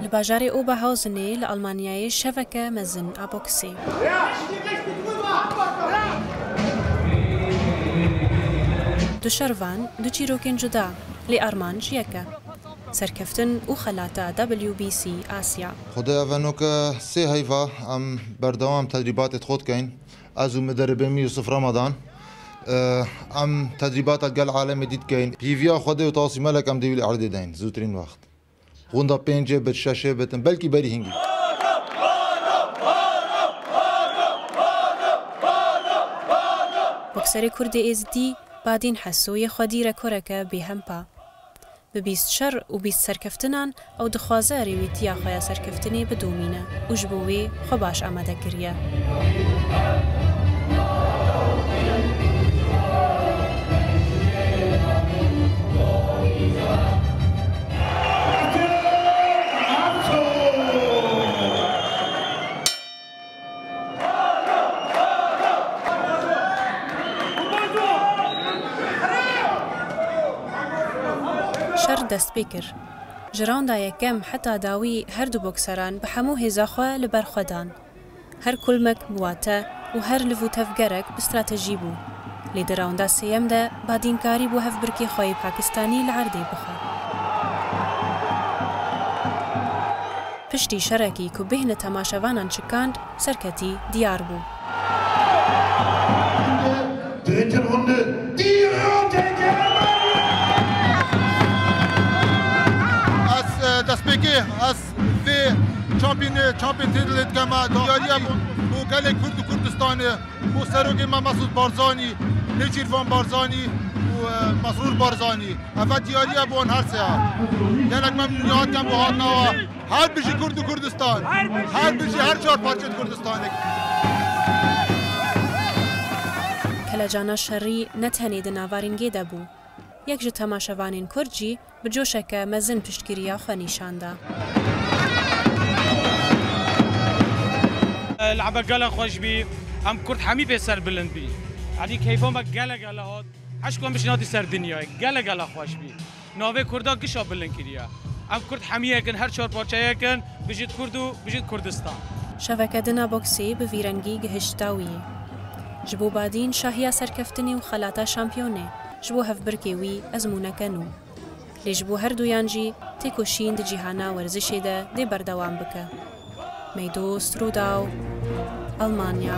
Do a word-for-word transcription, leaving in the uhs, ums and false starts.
Li bajarê Oberhausenê li Almanyayê şeveke mezin a boksê. Du şervan, du çîrokên cuda, lê armanc yek e. Serkeftin û xelata W B C Asya. Xwedê evenoke sê heyva em berdewam tedrîbatê xwe dikeyn. Ez û mideribê min Yusuf Ramadan, e, em tedrîbata gel alemê dî dikeyn. Hîviya Xwedê û tasî melek em dê wî li erdê deyn, zûtirîn wext. Xwinda pêncê bit, şeşê bitin, belkî berî hingî. Bokserê Kurdê Êzidî Badîn Heso yê xwedî rekoreke bêhempa. Bi bîst şer û bîst serkeftinan ew dixwaze rêwîtiya xwe ya serkeftinê bidomîne û ji bo wê xwe baş amade kiriye. Şer dest pê kir. Ji raunda yekem heta dawî her du bokseran bi hemû hêza xwe li ber xwe dan. Her kulmek bi wate û her liv û tevgerek bi stratejî bû. Lê di raunda sêyem de Badîn karîbû hevbirkê xwe yê Pakistanî li erdê bixe. Piştî şerekî ku bêhne temaşevanan çikand, serketî diyar bû. Dritte Runde, die rote Kerbe! Ez, e, destpêkê, ez vê çampîn, çampîn têdilê dikeme, diyariya bo, bo gelê Kurd û Kurdistanê, bo serokê me Mesûd Barzanî, Nêçîrvan Barzanî û, e, Mesrûr Barzanî. Eve diyariya bo wan her sê ya. Gelek memnûniyet kem bo hatina we. Her bijî Kurd û Kurdistan. Her bijî her çar parçeyê Kurdistanê. Kelecana şerî ne tenê di nava rîngê de bû. Yek ji temaşevanên Kurd jî bi coşeke mezin piştgiriya xwe nîşan da. Lehbe gelek xweş bî. Em Kurd hemî pê serbilind bî. Yanî keyfa me gelek gelek hat. Eşq em bijî hatî ser dinyayê. Gelek gelek xweş bî. Navê Kurda gişa bilind kiriye. Em Kurd hemî yek in, her çar parçe yek in, bijît Kurd û bijît Kurdistan. Şeveke din a boksê bi vî rengî gihişt dawiyê. Ji bo Badîn şahiya serkeftinê û xelata şampiyonê, ji bo hevbirkê wî ezmûneke nû. Lê ji bo herduyan jî têkoşîn di cîhana werzişê de dê berdewam bike. Meydost Rûdaw, Almanya.